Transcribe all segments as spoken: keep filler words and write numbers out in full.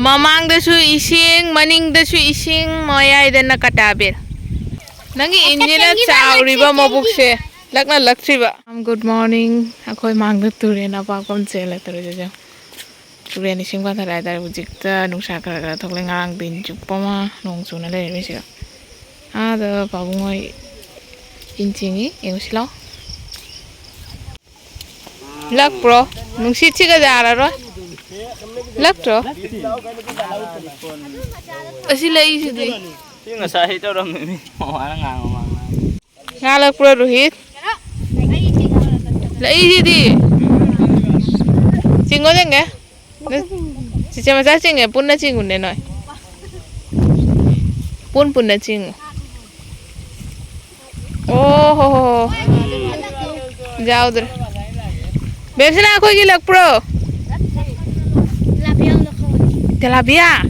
ꯃꯃꯥꯡꯗꯁꯨ ꯏꯁꯤꯡ, ꯃꯅꯤꯡꯗꯁꯨ ꯏꯁꯤꯡ, ꯃꯌꯥꯏꯗꯅ ꯀꯇꯥꯕꯤꯔ꯫ ꯅꯪꯒꯤ ꯏꯟꯁꯤꯅ ꯆꯥꯎꯔꯤꯕ ꯃꯕꯨꯛꯁꯦ ꯂꯛꯅ ꯂꯛꯇ꯭ꯔꯤꯕ꯫ Good morning꯫ ꯑꯩꯈꯣꯏ ꯃꯥꯡꯗ ꯇꯨꯔꯦꯟ ꯑꯄꯥꯛꯄ ꯑꯃ ꯆꯦꯜꯂꯦ ꯇꯧꯔꯤꯁꯦ꯫ ꯇꯨꯔꯦꯟ ꯏꯁꯤꯡ ꯄꯥꯊꯔꯦ ꯍꯥꯏꯇꯥꯔꯦ꯫ ꯍꯧꯖꯤꯛꯇ ꯅꯨꯡꯁꯥ ꯈꯔ ꯈꯔ ꯊꯣꯛꯂꯛꯑꯦ꯫ ꯉꯔꯥꯡꯗꯤ ꯅꯨꯃꯤꯠ ꯆꯨꯞꯄ ꯑꯃ ꯅꯣꯡ ꯆꯨꯅ ꯂꯩꯔꯝꯃꯤ ꯁꯤꯗ꯫ ꯑꯥꯗ ꯄꯥꯕꯨꯡ ꯍꯣꯏ ꯏꯟ ꯆꯤꯡꯉꯤ꯫ ꯌꯦꯡꯉꯨꯁꯤ ꯂꯥꯎ꯫ ꯂꯛꯄ꯭ꯔꯣ? ꯅꯨꯡꯁꯤꯠꯁꯤꯒ ꯌꯥꯔꯔꯣꯏ꯫ ꯂꯛꯇ꯭ꯔꯣ? ꯑꯁꯤ ꯂꯩꯁꯤꯗꯤ꯫ ꯁꯤ ꯉꯁꯥꯏ ꯇꯧꯔꯝꯃꯤꯅꯤ꯫ ꯃꯃꯥꯅ ꯉꯥꯡꯕ ꯃꯥꯡ ꯉꯥꯡ꯫ ꯉꯥ ꯂꯛꯄ꯭ꯔꯣ, ꯔꯣꯍꯤꯠ? ꯂꯛꯏꯁꯤꯗꯤ꯫ ꯆꯤꯡꯉꯣ ꯆꯤꯡꯉꯦ꯫ ꯆꯤꯆꯦ ꯃꯆꯥ ꯆꯤꯡꯉꯦ, ꯄꯨꯟꯅ ꯆꯤꯡꯉꯨꯅꯦ ꯅꯣꯏ꯫ ꯄꯨꯟ ꯄꯨꯟꯅ ꯆꯤꯡꯉꯨ꯫ ꯑꯣ ꯍꯣ ꯍꯣ ꯍꯣ꯫ ꯌꯥꯎꯗ꯭ꯔꯦ꯫ ꯕꯦꯝꯁꯤꯅ, ꯑꯩꯈꯣꯏꯒꯤ ꯂꯛꯄ꯭ꯔꯣ? ꯇꯦꯂꯥꯕꯤꯌꯥ?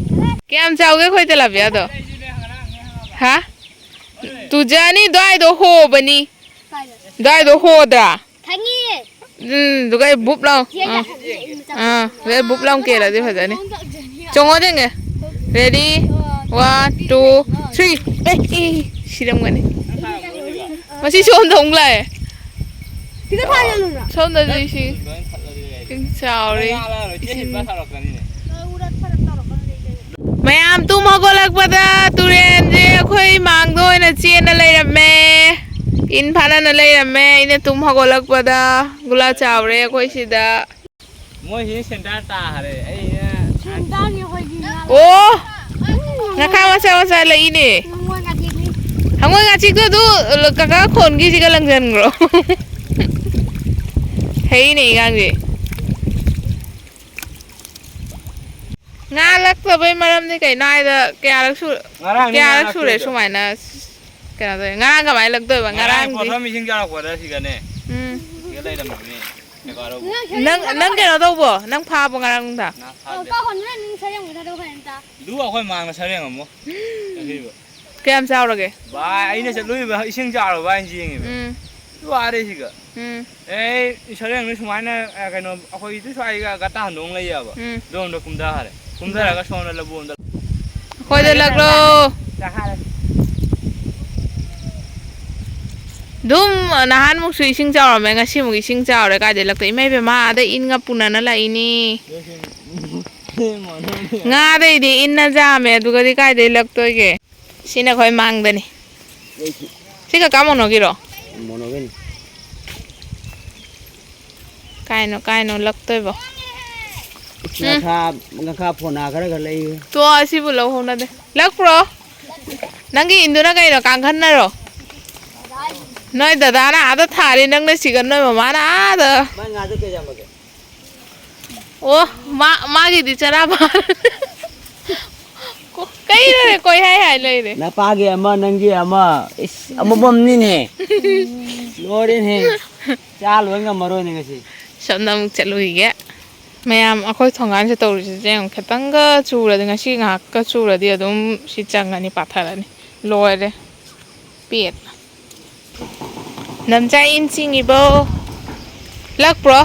ꯀꯌꯥꯝ ꯆꯥꯎꯒꯦ ꯑꯩꯈꯣꯏ ꯇꯦꯂꯥꯕꯤꯌꯥꯗꯣ? ꯍꯥ? ꯇꯨꯖꯅꯤ, ꯑꯗꯨꯋꯥꯏꯗꯣ ꯍꯣꯕꯅꯤ꯫ ꯑꯗꯨꯋꯥꯏꯗꯣ ꯍꯣꯗ꯭ꯔꯥ? ꯈꯪꯉꯤꯌꯦ꯫ ꯎꯝ, ꯑꯗꯨꯒ ꯑꯩ ꯕꯨꯞ ꯂꯥꯎ꯫ ꯑꯥ, ꯑꯥ, ꯑꯗꯨꯒ ꯑꯩ ꯕꯨꯞ ꯂꯥꯎ ꯀꯦꯜꯂꯗꯤ ꯐꯖꯅꯤ꯫ ꯆꯣꯡꯉꯣ ꯆꯪꯉꯦ꯫ Ready? One, two, three꯫ ꯑꯦ, ꯑꯦ, ꯁꯤꯔꯝꯒꯅꯤ꯫ ꯃꯁꯤ ꯁꯣꯝꯗ ꯑꯃꯨꯛ ꯂꯥꯛꯑꯦ꯫ ꯁꯤꯗ ꯊꯥꯖꯜꯂꯨꯅ꯫ ꯁꯣꯝꯗꯁꯨ ꯏꯁꯤꯡ꯫ ꯏꯁꯤꯡ ꯆꯥꯎꯔꯦ꯫ ꯏꯁꯤꯡ꯫ ꯃꯌꯥꯝ ꯇꯨꯝ ꯍꯧꯒꯠꯂꯛꯄꯗ ꯇꯨꯔꯦꯟꯁꯦ ꯑꯩꯈꯣꯏ ꯃꯥꯡꯗ ꯑꯣꯏꯅ ꯆꯦꯟꯅ ꯂꯩꯔꯝꯃꯦ꯫ ꯏꯟ ꯐꯥꯅꯅ ꯂꯩꯔꯝꯃꯦ꯫ ꯑꯩꯅ ꯇꯨꯝ ꯍꯧꯒꯠꯂꯛꯄꯗ ꯒꯨꯂꯥ ꯆꯥꯎꯔꯦ ꯑꯩꯈꯣꯏ ꯁꯤꯗ꯫ ꯃꯣꯏꯁꯤ ꯁꯦꯟꯗꯥ ꯇꯥꯈꯔꯦ꯫ ꯑꯩꯅ ꯁꯦꯟꯗꯥꯅꯤ ꯑꯩꯈꯣꯏꯒꯤ ꯉꯥ꯫ ꯑꯣ! ꯉꯥꯈꯥ ꯃꯆꯥ ꯃꯆꯥ ꯂꯩꯅꯦ꯫ ꯉꯥꯉꯣꯟ ꯉꯥꯇꯦꯛꯅꯤ꯫ ꯍꯉꯣꯏ ꯉꯥꯆꯤꯛꯇꯣ ꯑꯗꯨ ꯀꯀꯥ ꯈꯣꯟꯒꯤꯁꯤꯒ ꯂꯪꯁꯤꯟꯈ꯭ꯔꯣ꯫ ꯍꯩꯅꯦ ꯑꯉꯥꯡꯁꯦ꯫ ꯉꯥ ꯂꯛꯇꯕꯩ ꯃꯔꯝꯗꯤ ꯀꯩꯅꯣ ꯍꯥꯏꯗ ꯀꯌꯥꯔꯛ ꯁꯨ-, ꯉꯔꯥꯡꯗꯤ ꯉꯥ ꯀꯌꯥꯔꯛ ꯁꯨꯔꯦ ꯂꯛꯇꯦꯗꯣ꯫ ꯁꯨꯃꯥꯏꯅ ꯀꯩꯅꯣ ꯇꯧꯋꯦ? ꯉꯔꯥꯡ ꯀꯃꯥꯏꯅ ꯂꯛꯇꯣꯏꯕ? ꯉꯔꯥꯡ ꯉꯔꯥꯡꯗꯤ꯫ ꯄꯣꯠꯐꯝ ꯏꯁꯤꯡ ꯆꯥꯎꯔꯛꯄꯗ ꯁꯤꯗꯅꯦ꯫ ꯎꯝ꯫ ꯁꯤꯗ ꯂꯩꯔꯝꯃꯤꯅꯦ꯫ ꯅꯪ, ꯅꯪ ꯀꯩꯅꯣ ꯇꯧꯕꯣ? ꯅꯪ ꯐꯥꯕꯣ ꯉꯔꯥꯡ ꯅꯨꯡꯗꯥꯡ? ꯉꯥ ꯐꯥꯗꯦ꯫ ꯑꯗꯨ ꯑꯩꯈꯣꯏ ꯃꯥꯡꯅ ꯁꯔꯦꯡ ꯑꯃꯨꯛ꯫ ꯀꯌꯥꯝ ꯆꯥꯎꯔꯒꯦ? ꯚꯥꯏ, ꯑꯩꯅ ꯆꯠꯂꯨꯏꯕ ꯏꯁꯤꯡ ꯆꯥꯎꯔꯕ ꯍꯥꯏꯅ ꯌꯦꯡꯉꯤꯕ꯫ ꯎꯝ꯫ ꯋꯥꯔꯦ ꯁꯤꯒ꯫ ꯎꯝ꯫ ꯑꯦ, ꯁꯔꯦꯡꯗꯨ ꯁꯨꯃꯥꯏꯅ, ꯑ, ꯀꯩꯅꯣ, ꯑꯩꯈꯣꯏꯗꯤ ꯁ꯭ꯋꯥꯏꯒ ꯒꯇꯥ ꯍꯟꯗꯣꯛ ꯂꯩꯌꯦꯕ꯫ ꯎꯝ꯫ ꯑꯗꯣꯝꯗ ꯀꯨꯝꯊꯈꯔꯦ꯫ ꯀꯨꯝꯊꯔꯒ ꯁꯣꯝꯗ ꯂꯧꯕꯨꯛ ꯑꯝꯗ꯫ ꯑꯩꯈꯣꯏꯗ ꯂꯛꯂꯣ꯫ ꯑꯗꯨꯝ ꯅꯍꯥꯟꯃꯨꯛꯁꯨ ꯏꯁꯤꯡ ꯆꯥꯎꯔꯝꯃꯦ, ꯉꯁꯤꯃꯨꯛ ꯏꯁꯤꯡ ꯆꯥꯎꯔꯦ꯫ ꯀꯥꯏꯗꯩ ꯂꯛꯇꯣꯏ? ꯏꯃꯥ ꯏꯕꯦꯝꯃ, ꯑꯥꯗ ꯏꯟꯒ ꯄꯨꯅꯅ ꯂꯥꯛꯏꯅꯤ꯫ ꯉꯥꯗꯩꯗꯤ ꯏꯟꯅ ꯆꯥꯝꯃꯦ, ꯑꯗꯨꯒꯗꯤ ꯀꯥꯏꯗꯩ ꯂꯛꯇꯣꯏꯒꯦ? ꯁꯤꯅ ꯑꯩꯈꯣꯏ ꯃꯥꯡꯗꯅꯤ꯫ ꯁꯤ ꯀꯀꯥ ꯃꯣꯅꯣꯒꯤꯔꯣ? ꯃꯣꯅꯣꯒꯤꯅꯤ꯫ ꯀꯥꯏꯅꯣ, ꯀꯥꯏꯅꯣ ꯂꯛꯇꯣꯏꯕꯣ? ꯎꯝ꯫ ꯉꯥꯈꯥ, ꯉꯥꯈꯥ ꯐꯣꯅꯥ ꯈꯔꯒ ꯂꯩ꯫ ꯇꯣ, ꯑꯁꯤꯕꯨ ꯂꯧ ꯍꯧꯅꯗꯦ꯫ ꯂꯛꯄ꯭ꯔꯣ? ꯅꯪꯒꯤ ꯏꯟꯗꯨꯅ ꯀꯩꯅꯣ, ꯀꯥꯡꯈꯟꯅꯔꯣ? ꯅꯣꯏ ꯗꯗꯥꯅ ꯑꯥꯗ ꯊꯥꯔꯤ, ꯅꯪꯅ ꯁꯤꯒ ꯅꯣꯏ ꯃꯃꯥꯅ ꯑꯥꯗ꯫ ꯃꯥꯏ ꯉꯥꯗꯣ ꯀꯩ ꯌꯥꯝꯃꯒꯦ? ꯑꯣ, ꯃꯥ-, ꯃꯥꯒꯤꯗꯤ ꯆꯔꯥ ꯐꯥꯔꯦ꯫ ꯀꯣ-, ꯀꯩꯅꯣꯅꯦ, ꯀꯣꯏ ꯍꯥꯏ ꯍꯥꯏ ꯂꯩꯔꯦ꯫ ꯅꯄꯥꯒꯤ ꯑꯃ, ꯅꯪꯒꯤ ꯑꯃ, ꯏꯁ, ꯑꯃꯃꯝꯅꯤꯅꯦ꯫ ꯂꯣꯏꯔꯦꯅꯦ꯫ ꯆꯥ ꯂꯣꯏ ꯉꯝꯃꯔꯣꯏꯅꯦ ꯉꯁꯤ꯫ ꯁꯣꯝꯗ ꯑꯃꯨꯛ ꯆꯠꯂꯨꯈꯤꯒꯦ꯫ ꯃꯌꯥꯝ ꯑꯩꯈꯣꯏ ꯊꯣꯡꯒꯥꯟꯁꯦ ꯇꯧꯔꯤꯁꯦ ꯌꯦꯡꯉꯨ꯫ ꯈꯤꯇꯪꯒ ꯆꯨꯔꯗꯤ, ꯉꯁꯤ ꯉꯥꯏꯍꯥꯛꯀ ꯆꯨꯔꯗꯤ ꯑꯗꯨꯝ ꯁꯤ ꯆꯪꯉꯅꯤ, ꯄꯥꯊꯔꯅꯤ꯫ ꯂꯣꯏꯔꯦ꯫ ꯄꯦꯠ꯫ ꯅꯝꯆꯥ ꯏꯟ ꯆꯤꯡꯉꯤꯕꯣ? ꯂꯛꯄ꯭ꯔꯣ?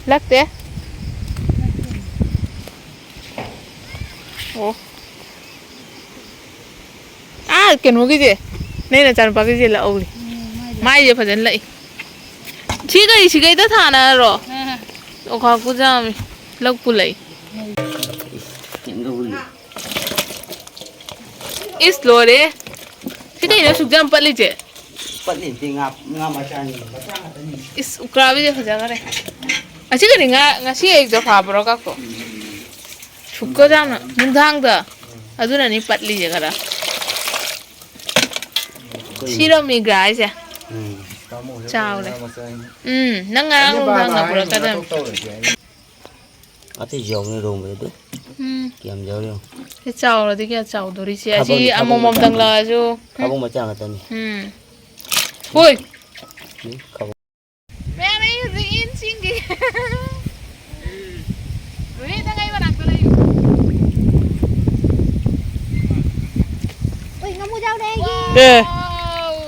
ꯂꯛꯇꯦ? ꯑꯣ꯫ ꯑꯥ, ꯀꯩꯅꯣꯒꯤꯁꯦ, ꯅꯣꯏ ꯅꯆꯥꯅꯨꯄꯥꯒꯤꯁꯦ ꯂꯛꯍꯧꯔꯤ꯫ ꯃꯥꯏꯁꯦ ꯐꯖꯅ ꯂꯛꯏ꯫ ꯁꯤ ꯀꯩ, ꯁꯤꯒꯩꯗ ꯊꯥꯅꯔꯣ? ꯑꯣꯈꯥꯛꯄꯨ ꯌꯥꯝꯃꯤ꯫ ꯂꯛꯄꯨ ꯂꯛꯏ꯫ ꯏꯁ, ꯂꯣꯏꯔꯦ꯫ ꯁꯤ ꯀꯩꯅꯣ ꯑꯁꯨꯛ ꯌꯥꯝ ꯄꯠꯂꯤꯁꯦ? ꯄꯠꯂꯤꯗꯤ ꯉꯥ, ꯉꯥ ꯃꯆꯥꯅꯤ, ꯃꯆꯥ ꯉꯥꯛꯇꯅꯤ꯫ ꯏꯁ, ꯎꯀꯥꯕꯤꯁꯦ ꯐꯖꯈꯔꯦ꯫ ꯑꯁꯤꯒꯗꯤ ꯉꯥ, ꯉꯁꯤ ꯑꯌꯨꯛꯇ ꯐꯥꯕ꯭ꯔꯣ, ꯀꯛꯄꯣ? ꯁꯨꯛꯀ ꯌꯥꯝꯅ ꯅꯨꯡꯗꯥꯡꯗ꯫ ꯑꯗꯨꯅꯅꯤ ꯄꯠꯂꯤꯁꯦ ꯈꯔ꯫ ꯑꯩꯈꯣꯏ ꯁꯤꯔꯣ ꯃꯤꯒ꯭ꯔꯥ ꯍꯥꯏꯁꯦ? ꯎꯝ꯫ ꯆꯥꯎꯔꯦ꯫ ꯎꯝ, ꯅꯪ ꯉꯔꯥꯡ ꯅꯨꯡꯗꯥꯡ ꯄꯨꯔꯛꯀꯗꯕꯅꯤ꯫ ꯑꯇꯩꯁꯨ ꯌꯥꯎꯕꯅꯤ ꯂꯣꯡꯕꯗ ꯑꯗꯨ꯫ ꯎꯝ꯫ ꯀꯌꯥꯝ ꯌꯥꯎꯔꯤ ꯌꯦꯡꯉꯨ꯫ ꯁꯤ ꯆꯥꯎꯔꯗꯤ ꯀꯌꯥ ꯆꯥꯎꯗꯣꯔꯤ ꯁꯦ? ꯑꯁꯤ ꯊꯥꯕꯜ, ꯊꯥꯕꯜ ꯑꯃꯃꯝ ꯃꯆꯥ꯫ ꯇꯪꯂꯛꯑꯁꯨ꯫ ꯊꯥꯕꯜ ꯃꯆꯥ ꯉꯥꯛꯇꯅꯤ꯫ ꯎꯝ꯫ ꯍꯣꯏ꯫ ꯎꯝ, ꯊꯥꯕꯜ꯫ ꯃꯌꯥꯝ, ꯑꯩ ꯍꯧꯖꯤꯛ ꯏꯟ ꯆꯤꯡꯒꯦ꯫ ꯔꯣꯍꯤꯠ, ꯅꯪ ꯑꯩ ꯃꯅꯥꯛꯇ ꯂꯩꯌꯨ꯫ ꯎꯏ, ꯉꯥꯃꯨ ꯌꯥꯎꯔꯦ ꯑꯩꯒꯤ꯫ ꯑꯦ꯫ ꯋꯥꯎ!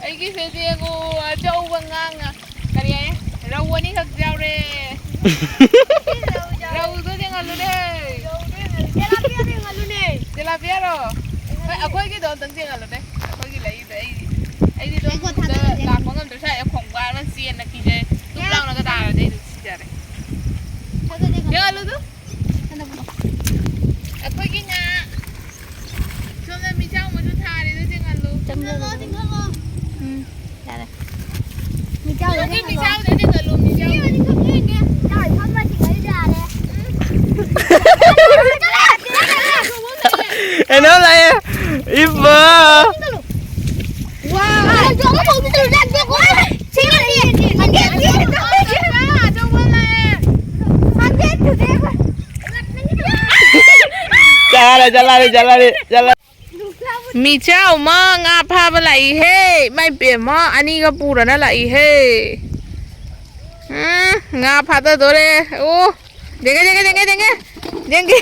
ꯑꯩꯒꯤꯁꯦ ꯌꯦꯡꯉꯨ, ꯑꯆꯧꯕ ꯉꯥ ꯉꯥ-, ꯀꯔꯤ ꯍꯥꯏ? ꯔꯧ ꯑꯅꯤꯈꯛ ꯌꯥꯎꯔꯦ꯫ ꯔꯧꯗꯣ ꯌꯦꯡꯍꯜꯂꯨꯅꯦ꯫ ꯍꯥꯞꯄꯤꯔꯣ? ꯍꯣꯏ, ꯑꯩꯈꯣꯏꯒꯤꯗꯣ ꯑꯝꯇꯪ ꯆꯦꯡꯍꯜꯂꯨꯅꯦ꯫ ꯑꯩꯈꯣꯏꯒꯤ ꯂꯩꯗꯣ ꯑꯩ, ꯑꯩꯗꯤ ꯑꯗꯨꯝ ꯂꯥꯛꯄ ꯉꯝꯗ꯭ꯔꯦ꯫ ꯁ꯭ꯋꯥꯏꯗ ꯈꯣꯡꯕꯥꯜ ꯑꯃ ꯆꯦꯟꯅ ꯀꯤꯖꯩ꯫ ꯇꯨꯞ ꯂꯥꯎꯅꯒ ꯇꯥꯔꯗꯤ ꯑꯩ ꯑꯗꯨꯝ ꯁꯤꯖꯔꯦ꯫ ꯆꯦꯡꯍꯜꯂꯨꯗꯨ꯫ ꯑꯩꯈꯣꯏꯒꯤ ꯉꯥ꯫ ꯁꯣꯝꯗ ꯃꯤꯆꯥꯎ ꯑꯃꯁꯨ ꯊꯥꯔꯦꯗꯣ, ꯆꯦꯡꯍꯜꯂꯨ꯫ ꯆꯦꯡꯍꯜꯂꯣ, ꯆꯦꯡꯍꯜꯂꯣ꯫ ꯎꯝ, ꯌꯥꯔꯦ꯫ ꯃꯤꯆꯥꯎꯗ ꯅꯪꯒꯤ ꯆꯦꯡꯍꯜꯂꯣ꯫ ꯃꯤꯆꯥꯎꯗ ꯆꯦꯡꯍꯜꯂꯨ, ꯃꯤꯆꯥꯎ꯫ ꯏꯆꯥꯎ ꯐꯝꯕ ꯆꯤꯡꯍꯜ ꯌꯥꯔꯦ꯫ ꯑꯦꯅꯥ ꯂꯥꯛꯑꯦ꯫ ꯏꯕꯣ꯫ ꯆꯠꯂꯦ, ꯆꯠꯂꯦ, ꯆꯠꯂꯦ, ꯆꯠꯂꯦ꯫ ꯃꯤꯆꯥꯎ ꯑꯃ ꯉꯥ ꯐꯥꯕ ꯂꯥꯛꯏꯍꯦ꯫ ꯃꯥꯏ ꯄꯦꯝꯃ, ꯑꯅꯤꯒ ꯄꯨꯔꯅ ꯂꯥꯛꯏꯍꯦ꯫ ꯎꯝ, ꯉꯥ ꯐꯥꯗꯗꯣꯔꯦ꯫ ꯑꯣ, ꯌꯦꯡꯒꯦ, ꯌꯦꯡꯒꯦ, ꯌꯦꯡꯒꯦ, ꯌꯦꯡꯒꯦ꯫ ꯌꯦꯡꯒꯦ꯫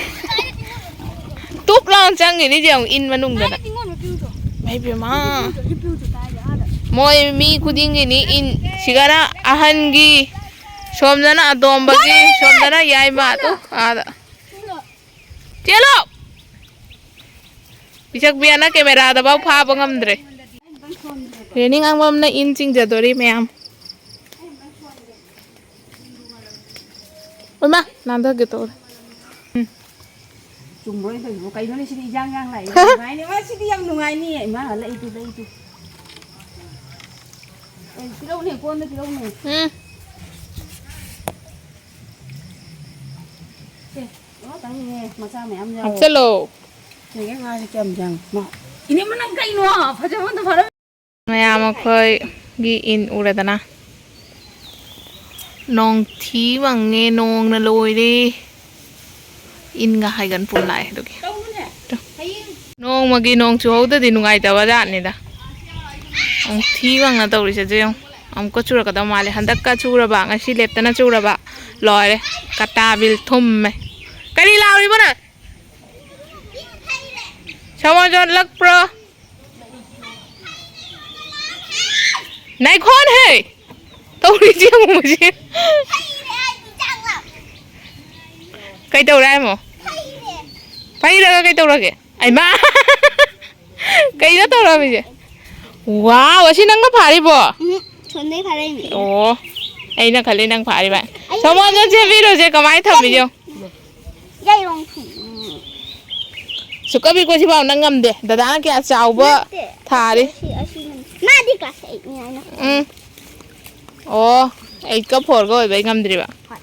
ꯇꯨꯞ ꯂꯥꯎꯅ ꯆꯪꯉꯤꯅꯤ ꯌꯦꯡꯉꯨ, ꯏꯟ ꯃꯅꯨꯡꯗꯅ꯫ ꯃꯥꯏ ꯄꯦꯝꯃ꯫ ꯃꯣꯏ ꯃꯤ ꯈꯨꯗꯤꯡꯒꯤꯅꯤ ꯏꯟ꯫ ꯁꯤꯒꯅ ꯑꯍꯟꯒꯤ, ꯁꯣꯝꯗꯅ ꯑꯇꯣꯝꯕꯒꯤ, ꯁꯣꯝꯗꯅ ꯌꯥꯏꯃ꯫ ꯑꯗꯨ ꯑꯥꯗ꯫ ꯆꯦꯜꯂꯣ! ꯄꯤꯁꯛ ꯄꯤꯌꯥꯅ ꯀꯦꯃꯦꯔꯥꯗꯐꯥꯎ ꯐꯥꯕ ꯉꯝꯗ꯭ꯔꯦ꯫ ꯔꯦꯅꯤ ꯉꯥꯡꯕꯝꯅ ꯏꯟ ꯆꯤꯡꯖꯗꯣꯔꯤ ꯃꯌꯥꯝ꯫ ꯏꯃꯥ, ꯅꯥꯟꯊꯒꯦ ꯇꯧꯔꯦ꯫ ꯎꯝ꯫ ꯆꯨꯝꯕ꯭ꯔꯣ ꯑꯩꯅ ꯇꯧꯔꯤꯁꯤꯕꯣ? ꯀꯩꯅꯣꯅꯦ ꯁꯤꯗꯤ ꯏꯌꯥꯡ ꯌꯥꯡ ꯂꯥꯛꯏ꯫ ꯅꯨꯡꯉꯥꯏꯅꯦ꯫ ꯃꯥ ꯁꯤꯗꯤ ꯌꯥꯝ ꯅꯨꯡꯉꯥꯏꯅꯤꯌꯦ꯫ ꯏꯃꯥ, ꯂꯩꯇꯨ, ꯂꯩꯇꯨ꯫ ꯑꯦ, ꯄꯤꯔꯛꯎꯅꯦ, ꯀꯣꯟꯗ ꯄꯤꯔꯛꯎꯅꯦ꯫ ꯎꯝ꯫ ꯑꯦ, ꯑꯃꯇꯪꯅꯦ, ꯃꯆꯥ ꯃꯌꯥꯝ ꯌꯥꯎꯋꯦ꯫ ꯍꯥꯞꯆꯜꯂꯣ꯫ ꯌꯦꯡꯒꯦ ꯉꯥꯁꯦ ꯀꯌꯥꯝ ꯌꯥꯝ-, ꯃꯥ-, ꯏꯅꯦꯃ ꯅꯪ ꯀꯩꯅꯣ? ꯐꯖꯕ ꯑꯝꯇ ꯐꯔ-, ꯃꯌꯥꯝ ꯑꯩꯈꯣꯏꯒꯤ ꯏꯟ ꯎꯔꯦꯗꯅ꯫ ꯅꯣꯡꯊꯤ ꯃꯪꯉꯦ, ꯅꯣꯡꯅ ꯂꯣꯏꯔꯦ꯫ ꯏꯟꯒ ꯍꯥꯏꯒꯟ ꯄꯨꯝ ꯂꯥꯛꯑꯦ ꯑꯗꯨꯒꯤ꯫ ꯅꯣꯡꯃꯒꯤ ꯅꯣꯡ ꯆꯨꯍꯧꯗꯗꯤ ꯅꯨꯡꯉꯥꯏꯇꯕ ꯖꯥꯠꯅꯤꯗ꯫ ꯅꯣꯡꯊꯤ ꯃꯪꯅ ꯇꯧꯔꯤꯁꯦ ꯑꯗꯨ ꯌꯦꯡꯉꯨ꯫ ꯑꯃꯨꯛꯀ ꯆꯨꯔꯛꯀꯗꯧ ꯃꯥꯜꯂꯦ꯫ ꯍꯟꯗꯛꯀ ꯆꯨꯔꯕ, ꯉꯁꯤ ꯂꯦꯞꯇꯅ ꯆꯨꯔꯕ꯫ ꯂꯣꯏꯔꯦ꯫ ꯀꯇꯥꯕꯤꯜ ꯊꯨꯝꯃꯦ꯫ ꯀꯔꯤ ꯂꯥꯎꯔꯤꯕ ꯅꯪ? ꯁꯃꯣ ꯆꯣꯠꯂꯛꯄ꯭ꯔꯣ? ꯅꯥꯏꯈꯣꯟ ꯍꯦ! ꯇꯧꯔꯤꯁꯤ ꯌꯦꯡꯉꯨ ꯃꯁꯤ꯫ ꯀꯩ ꯇꯧꯔꯦ ꯍꯥꯏꯃꯣ? ꯐꯩꯔꯒ ꯀꯩ ꯇꯧꯔꯒꯦ? ꯑꯩꯃ! ꯀꯩꯅꯣ ꯇꯧꯔꯝꯃꯤꯁꯦ? ꯋꯥꯎ, ꯑꯁꯤ ꯅꯪꯅ ꯐꯥꯔꯤꯕꯣ? ꯎꯝ, ꯁꯣꯝꯗꯩ ꯐꯥꯔꯛꯏꯅꯦ꯫ ꯑꯣ, ꯑꯩꯅ ꯈꯜꯂꯤ ꯅꯪ ꯐꯥꯔꯤꯕ꯫ ꯑꯩ ꯁꯣꯃꯣꯟꯗꯣ ꯆꯦꯟꯕꯤꯔꯨꯁꯦ, ꯀꯃꯥꯏꯅ ꯊꯝꯃꯤꯅꯣ? ꯌꯥꯏꯔꯣꯡ ꯊꯨꯝ꯫ ꯁꯨꯛꯀꯕꯤꯀꯣ, ꯁꯤꯐꯥꯎ ꯅꯪ ꯉꯝꯗꯦ꯫ ꯗꯗꯥꯅ ꯀꯌꯥ ꯆꯥꯎꯕ ꯅꯠꯇꯦ, ꯊꯥꯔꯤ꯫ ꯑꯁꯤ, ꯑꯁꯤ, ꯑꯁꯤ ꯅꯪ-, ꯃꯥꯗꯤ class eightꯅꯤ ꯍꯥꯏꯅ꯫ ꯎꯝ꯫ ꯑꯣ, eightꯀ fourꯒ ꯑꯣꯏꯕꯩ ꯉꯝꯗ꯭ꯔꯤꯕ꯫ ꯍꯣꯏ꯫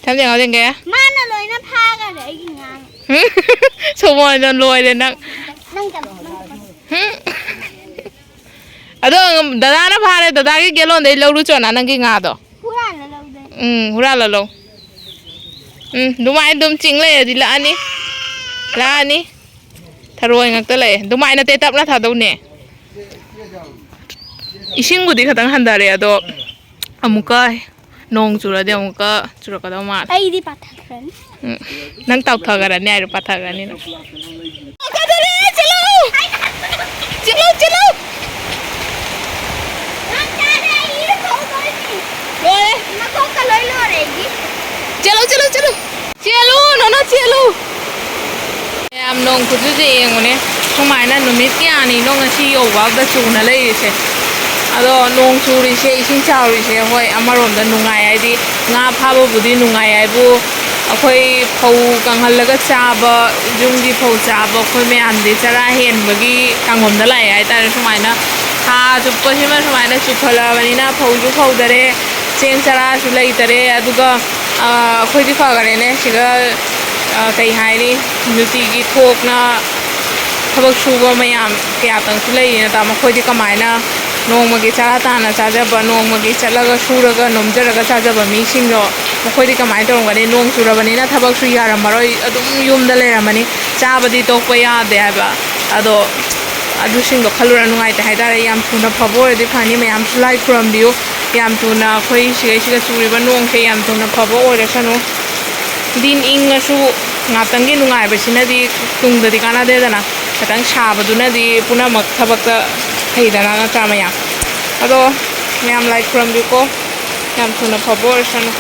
ꯊꯝꯖꯦꯟ ꯈꯥꯎꯖꯦꯟꯒꯦ꯫ ꯃꯥꯅ ꯂꯣꯏꯅ ꯐꯥꯈꯔꯦ ꯑꯩꯒꯤ ꯉꯥ꯫ ꯁꯣꯃꯣꯟꯗꯣ ꯂꯣꯏꯔꯦ ꯅꯪ꯫ ꯅꯪ ꯆꯠꯂꯣ, ꯅꯪ ꯆꯠꯂꯣ꯫ ꯍꯨꯝ꯫ ꯑꯗꯣ ꯗꯗꯥꯅ ꯐꯥꯔꯦ, ꯗꯗꯥꯒꯤ ꯒꯦꯂꯣꯟꯗꯩ ꯂꯧꯔꯨ ꯆꯣꯅ ꯅꯪꯒꯤ ꯉꯥꯗꯣ꯫ ꯍꯨꯔꯥꯜꯂ ꯂꯧꯗꯣꯏꯅꯦ꯫ ꯎꯝ, ꯍꯨꯔꯥꯜꯂ ꯂꯧ꯫ ꯎꯝ, ꯑꯗꯨꯃꯥꯏꯅ ꯑꯗꯨꯝ ꯆꯤꯡ ꯂꯩꯔꯗꯤ ꯂꯥꯛꯑꯅꯤ꯫ ꯂꯥꯛꯑꯅꯤ꯫ ꯊꯔꯣꯏ ꯉꯥꯛꯇ ꯂꯩ꯫ ꯑꯗꯨꯃꯥꯏꯅ ꯇꯦ ꯇꯞꯅ ꯊꯥꯗꯧꯅꯦ꯫ ꯏꯁꯤꯡꯕꯨꯗꯤ ꯈꯤꯇꯪ ꯍꯟꯊꯔꯦ, ꯑꯗꯣ ꯑꯃꯨꯛꯀ ꯅꯣꯡ ꯆꯨꯔꯗꯤ ꯑꯃꯨꯛꯀ ꯆꯨꯔꯛꯀꯗꯧ ꯃꯥꯜꯂꯦ꯫ ꯑꯩꯗꯤ ꯄꯥꯊꯈ꯭ꯔꯅꯤ꯫ ꯎꯝ, ꯅꯪ ꯇꯥꯎꯊꯈ꯭ꯔꯅꯤ ꯍꯥꯏꯔꯣ, ꯄꯥꯊꯈ꯭ꯔꯅꯤ ꯅꯪ? ꯆꯦꯜꯂꯨ! ꯆꯦꯜꯂꯨ! ꯂꯣꯏꯔꯦ! ꯃꯀꯣꯛꯀ ꯂꯣꯏ ꯂꯣꯏꯔꯦ ꯑꯩꯒꯤ꯫ ꯆꯦꯜꯂꯨ, ꯆꯦꯜꯂꯨ, ꯆꯦꯜꯂꯨ! ꯆꯦꯜꯂꯨ, ꯅꯣꯅꯣ, ꯆꯦꯜꯂꯨ! ꯌꯥꯝ ꯅꯣꯡ ꯈꯨꯆꯨꯁꯦ ꯌꯦꯡꯉꯨꯅꯦ, ꯁꯨꯃꯥꯏꯅ ꯅꯨꯃꯤꯠ ꯀꯌꯥꯅꯤꯅꯣ ꯉꯁꯤ ꯌꯧꯕꯗ ꯆꯨꯅ ꯂꯩꯔꯤꯁꯦ꯫ ꯑꯗꯣ ꯅꯣꯡ ꯆꯨꯔꯤꯁꯦ, ꯏꯁꯤꯡ ꯆꯥꯎꯔꯤꯁꯦ, ꯍꯣꯏ, ꯑꯃꯔꯣꯝꯗ ꯅꯨꯡꯉꯥꯏ, ꯍꯥꯏꯗꯤ ꯉꯥ ꯐꯥꯕꯕꯨꯗꯤ ꯅꯨꯡꯉꯥꯏ ꯍꯥꯏꯕꯨ, ꯑꯩꯈꯣꯏ ꯐꯧ ꯀꯪꯍꯜꯂꯒ ꯆꯥꯕ, ꯌꯨꯝꯒꯤ ꯐꯧ ꯆꯥꯕ, ꯑꯩꯈꯣꯏ ꯃꯌꯥꯝꯗꯤ ꯆꯔꯥ ꯍꯦꯟꯕꯒꯤ ꯀꯥꯡꯂꯣꯝꯗ ꯂꯥꯛꯑꯦ ꯍꯥꯏꯇꯥꯔꯦ꯫ ꯁꯨꯃꯥꯏꯅ ꯊꯥ ꯆꯨꯞꯄꯁꯤꯃ ꯁꯨꯃꯥꯏꯅ ꯆꯨꯈꯠꯂꯛꯑꯕꯅꯤꯅ ꯐꯧꯁꯨ ꯐꯧꯗꯔꯦ, ꯆꯦꯡ ꯆꯔꯥꯁꯨ ꯂꯩꯇꯔꯦ, ꯑꯗꯨꯒ ꯑꯩꯈꯣꯏꯗꯤ ꯐꯈꯔꯦꯅꯦ ꯁꯤꯒ꯫ ꯀꯩ ꯍꯥꯏꯅꯤ, ꯅꯨꯡꯇꯤꯒꯤ ꯊꯣꯛꯅ ꯊꯕꯛ ꯁꯨꯕ ꯃꯌꯥꯝ ꯀꯌꯥꯇꯪꯁꯨ ꯂꯩꯔꯤꯅ ꯇꯥ, ꯃꯈꯣꯏꯗꯤ ꯀꯃꯥꯏꯅ ꯅꯣꯡꯃꯒꯤ ꯆꯔꯥ ꯇꯥꯟꯅ ꯆꯥꯖꯕ, ꯅꯣꯡꯃꯒꯤ ꯆꯠꯂꯒ ꯁꯨꯔꯒ ꯅꯣꯝꯖꯔꯒ ꯆꯥꯖꯕ ꯃꯤꯁꯤꯡꯗꯣ, ꯃꯈꯣꯏꯗꯤ ꯀꯃꯥꯏꯅ ꯇꯧꯔꯝꯒꯅꯤ? ꯅꯣꯡ ꯆꯨꯔꯕꯅꯤꯅ ꯊꯕꯛꯁꯨ ꯌꯥꯔꯝꯃꯔꯣꯏ, ꯑꯗꯨꯝ ꯌꯨꯝꯗ ꯂꯩꯔꯝꯃꯅꯤ꯫ ꯆꯥꯕꯗꯤ ꯇꯣꯛꯄ ꯌꯥꯗꯦ ꯍꯥꯏꯕ꯫ ꯑꯗꯣ ꯑꯗꯨꯁꯤꯡꯗꯣ ꯈꯜꯂꯨꯔ ꯅꯨꯡꯉꯥꯏꯇꯦ ꯍꯥꯏꯇꯥꯔꯦ꯫ ꯌꯥꯝ ꯊꯨꯅ ꯐꯕ ꯑꯣꯏꯔꯗꯤ ꯐꯅꯤ꯫ ꯃꯌꯥꯝꯁꯨ ꯂꯥꯏ ꯈꯨꯔꯝꯕꯤꯌꯨ꯫ ꯌꯥꯝ ꯊꯨꯅ ꯑꯩꯈꯣꯏ ꯁꯤꯒꯩꯁꯤꯗ ꯆꯨꯔꯤꯕ ꯅꯣꯡꯁꯦ ꯌꯥꯝ ꯊꯨꯅ ꯐꯕ ꯑꯣꯏꯔꯁꯅꯨ꯫ ꯗꯤꯟ ꯏꯪꯉꯁꯨ ꯉꯥꯛꯇꯪꯒꯤ ꯅꯨꯡꯉꯥꯏꯕꯁꯤꯅꯗꯤ ꯇꯨꯡꯗꯗꯤ ꯀꯥꯟꯅꯗꯦꯗꯅ꯫ ꯈꯤꯇꯪ ꯁꯥꯕꯗꯨꯅꯗꯤ ꯄꯨꯝꯅꯃꯛ ꯊꯕꯛꯇ ꯐꯩꯗꯅ, ꯅꯠꯇ꯭ꯔꯥ ꯃꯌꯥꯝ? ꯑꯗꯣ ꯃꯌꯥꯝ ꯂꯥꯏ ꯈꯨꯔꯝꯕꯤꯌꯨꯀꯣ꯫ ꯌꯥꯝ ꯊꯨꯅ ꯐꯕ ꯑꯣꯏꯔꯁꯅꯨ꯫